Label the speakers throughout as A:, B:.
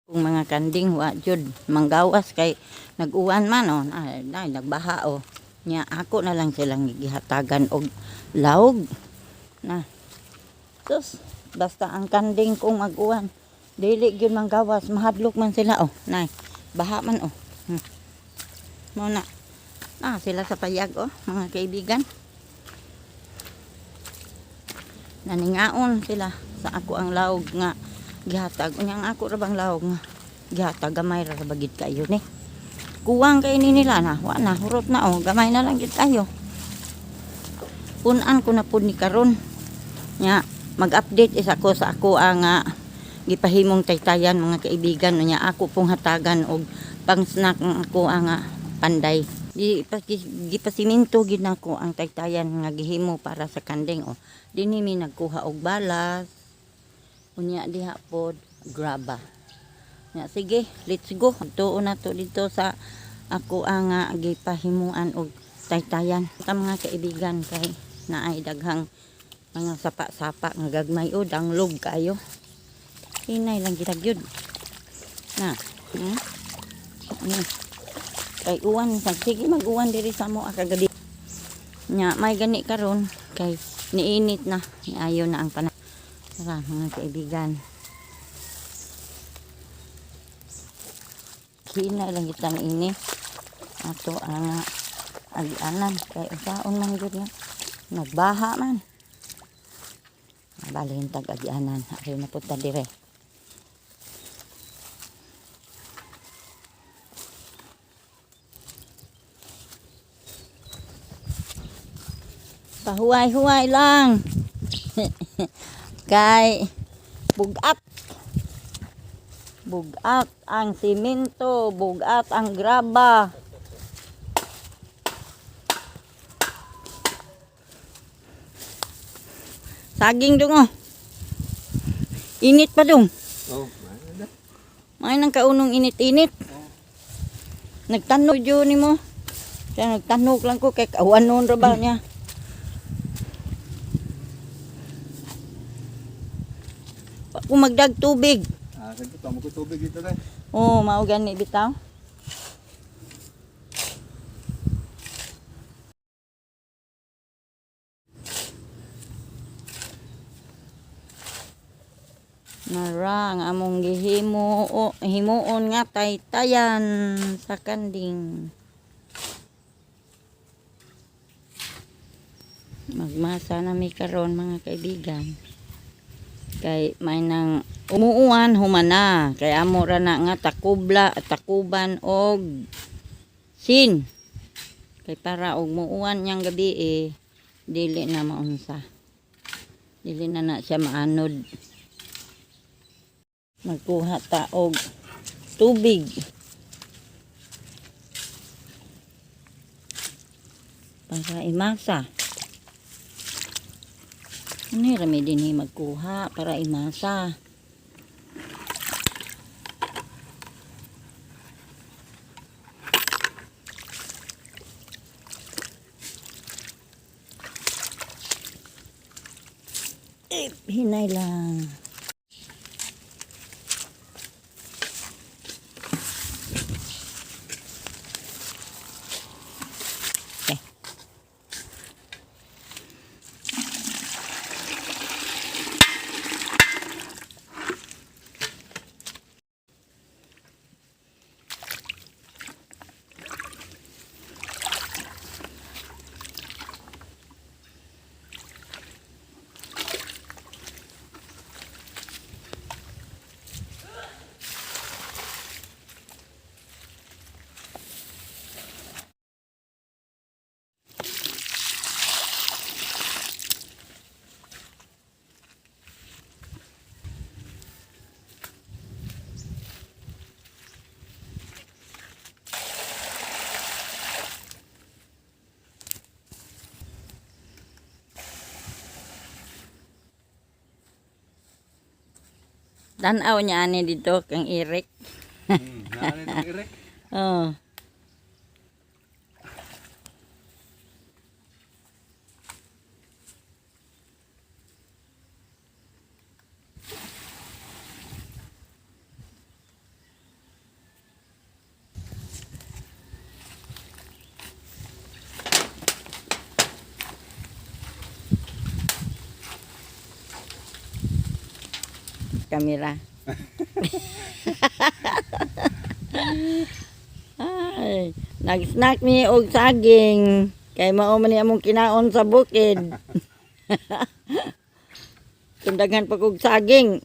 A: Kung mga kanding wa jud manggawas kay nag-uwan man, oh, na, nagbaha, oh. Nya ako na lang silang gihatagan og lawg na. Sus, basta ang kanding kung mag-uwan, dili gyud manggawas, mahadlok man sila, oh. Nay, baha man, oh. Mao na. Na sila sa payag, oh, mga kaibigan. Naningaon sila sa ako ang lawg nga gihatag. Unya ang ako ra bang lawg nga gihatag, gamay ra ba gid kayo ni. Kuwang kay ni nila na, wa na, hurot na, oh, gamay na lang gid kayo. Punan ko na pud ni karon. Nya mag-update isa ko sa ako ang gipahimong taytayan, mga kaibigan. Nya ako pong hatagan og pang snack ang ako ang panday. Di pa gipasiminto gid nako ang taytayan nga gihimo para sa kanding, oh. Dinhi mi nagkuha og balas. Unya diha pod graba. Nya sige, let's go. Tuon na to dito sa ako ang gipahimuan og taytayan. Ta, mga kaibigan, kay naay daghang mga sapa-sapa nga gagmay o danglog kayo. Hinay lang kita gyud. Na. Kay uwan, pag sige mag-uwan diri sa mo kagabi. Nya may gani karon kay niinit na, niayo na ang panahon. Tara, mga kaibigan. Hinay lang kita ini. Ato ang agianan kay usaon man gyud nga nagbaha man. Balhin tag agianan, ari na punta dire. Pahuway-huway lang. Kay bugat. Bugat ang simento, bugat ang graba. Saging dong, oh. Init pa dong.
B: Oh, mana.
A: May nang kaunong init-init. Nagtanog yun ni mo. Kaya nagtanog lang ko kay kawanon ra ba niya. Wa ko magdag tubig.
B: Ah, kadto tamo ko tubig dito na.
A: Oh, mao gani bitaw. Nara ang among gihimo himuon nga taytayan sa kanding. Magmasa na mi karon, mga kaibigan. Kay may nang umuuan humana kay amo ra na nga takubla takuban og sin. Kay para og muuan niyang gabi eh dili na maunsa. Dili na na siya maanod. Magkuha ta og tubig para imasa. Ano yung rami din eh, magkuha para imasa. Eh, hinay lang. Okay. Tanaw niya ani dito kang Eric.
B: Naa ni Eric.
A: Oh. kamera. Ay, nag-snack mi og saging. Kay mao man ni among kinaon sa bukid. Kung daghan pa kog saging.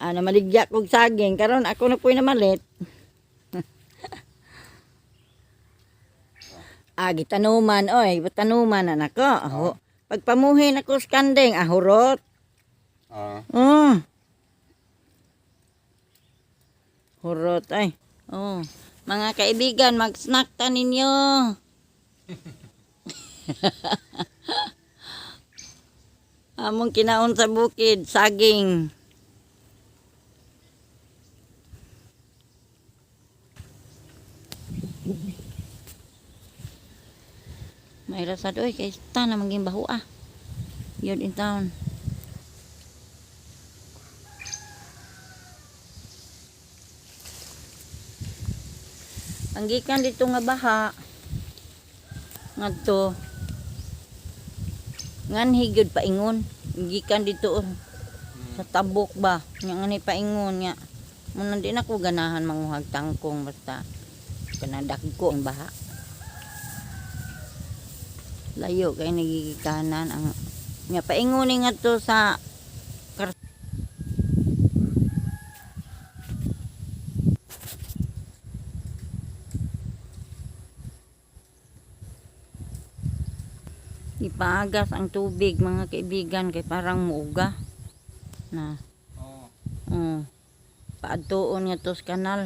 A: Ah, namaligya kog saging. Karon ako na po'y namalit. Ah, gitanuman, oy, gitanuman na nako. Aho. Pagpamuhin ako sa kanding, ahurot.
B: Ah,
A: Oh. Hurot ay. Oh. Mga kaibigan, mag-snack ta ninyo. Among kinaon sa bukid, saging. May rasad oy kay ta na maging baho ah. Yun in town. Ang gikan dito nga baha ngadto nganhi gyud paingon gikan dito oh, sa tabok ba nya ngani paingon nya muna di na ko ganahan manguhag tangkong basta kanadagko ang baha, layo kay nagigikanan ang nya paingon ni ngadto sa Ipaagas ang tubig, mga kaibigan, kay parang muuga na.
B: Oo.
A: Oh. Paadtuon nga to sa kanal.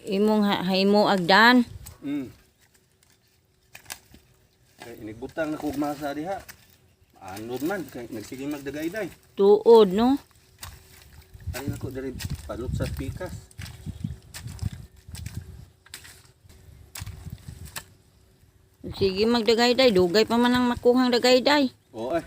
A: Imong himo agdan.
B: Kay inigbutang na kog masa diha. Anod man kay nagsige magdagayday.
A: Tuod no.
B: Ay nako diri palot sa pikas.
A: Sige magdagayday, dugay pa man ang makuhang dagayday.
B: Oo ay.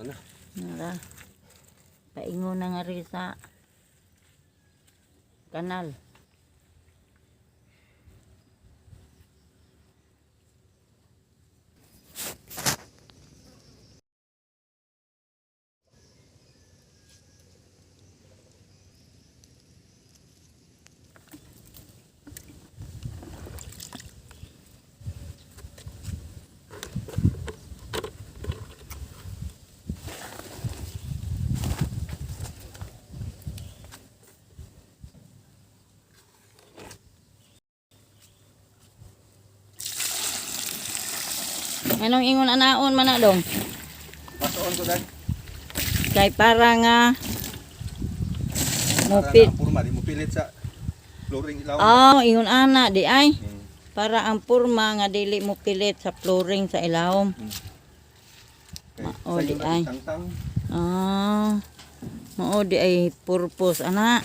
B: Ano?
A: Nara. Paingon na nga rin sa kanal. Anong ingon anaon man na dong?
B: Pasuon ko dai.
A: Kay para nga
B: Para
A: mupit.
B: na ang purma di mo pilit sa flooring ilaw.
A: Oh, ingon ana di ay. Para ang purma nga dili mo pilit sa flooring sa ilawom.
B: Kay
A: Oh,
B: sayo
A: di
B: na
A: ay.
B: tangtang.
A: Ah. Mao di ay purpose ana.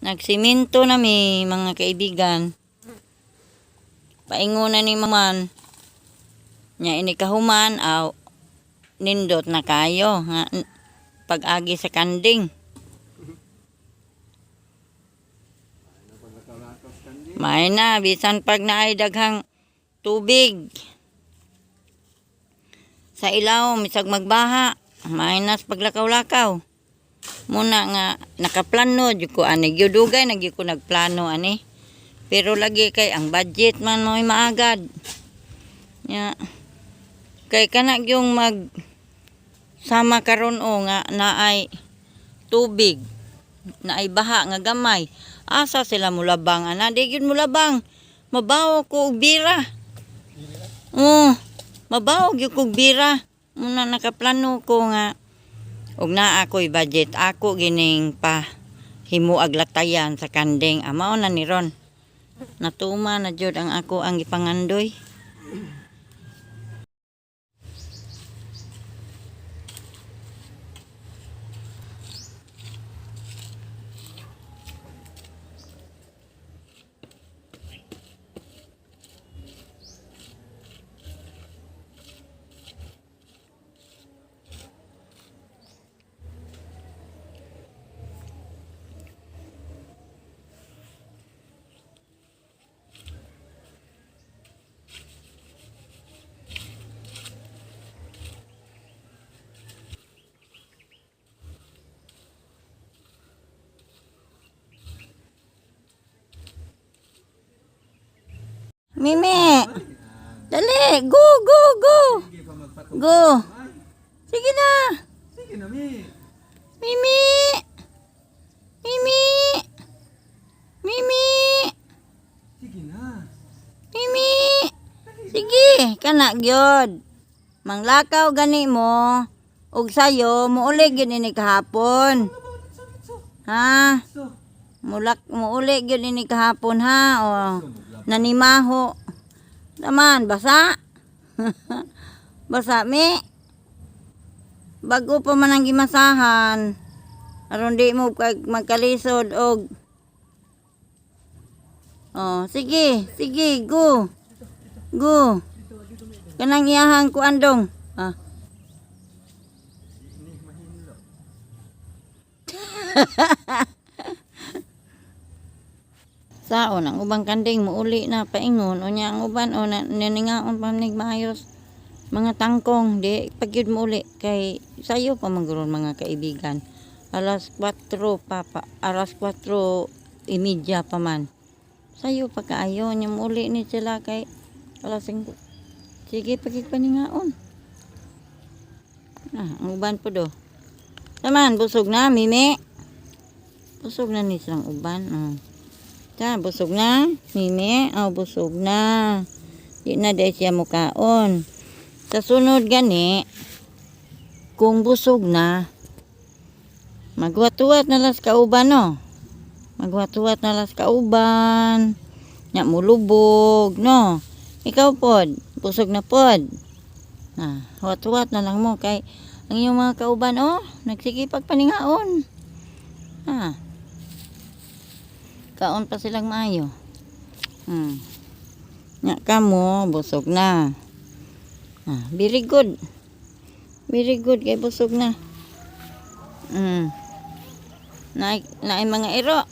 A: Nagsiminto na mi mga kaibigan. Paingon na ni maman. Nya ini kahuman aw nindot na kayo nga pag-agi sa kanding. May na bisan pag naay daghang tubig. Sa ilaw misag magbaha, minus paglakaw-lakaw. Muna nga nakaplano jud ko ani, gyud dugay na gyud ko nagplano ani. Pero lagi kay ang budget man mo'y maagad. Nya kay kana gyung mag sama karon o nga naay tubig, naay baha nga gamay. Asa sila mulabang ana? Di gyud mulabang. Mabaho ko og bira. Oh, mabaho gyud ko og bira. Muna nakaplano ko nga og naa ako'y budget ako gining pa himuag latayan sa kanding. Mao na ni ron. Natuma na jud ang ako ang gipangandoy. Mimi! Dali! Go, go, go! Go! Sige na!
B: Sige na, Mi.
A: Mimi! Mimi! Mimi!
B: Sige na.
A: Mimi! Sige, kana gyud. Manglakaw gani mo ug sayo muuli gyud ini kahapon. Ha?
B: So,
A: Mulak muuli gyud ini kahapon ha. O nanimaho. Taman basa. Basa mi. Bago pa man ang gimasahan. Aron di mo magkalisod og. Oh, sige, sige, go. Go. Kanang iyahang kuandong. Ah. Saon ang ubang kanding muuli na paingon unya ang uban o na, naningaon pa nig maayos mga tangkong di pagyud muuli kay sayo pa man mga kaibigan. Alas 4 pa, pa alas 4:30 pa man. Sayo pa kaayo nya muuli ni sila kay alas 5. Sige pagigpaningaon. Ah, ang uban po do. Taman, busog na, Mimi. Busog na ni silang uban. Oh. Ta, busog na, Mimi. Oh, busog na. Di na dahil siya mukaon. Sa sunod gani, kung busog na, magwatuwat na las kauban, no? Magwatuwat na las kauban. Nya mulubog, no? Ikaw pod, busog na pod. Ah, huwat-huwat na lang mo kay ang iyong mga kauban, oh, nagsige pagpaningaon. Ah. Kaon pa silang maayo. Nya kamo, busog na. Ah, very good. Very good kay busog na. Naay, naay mga iro.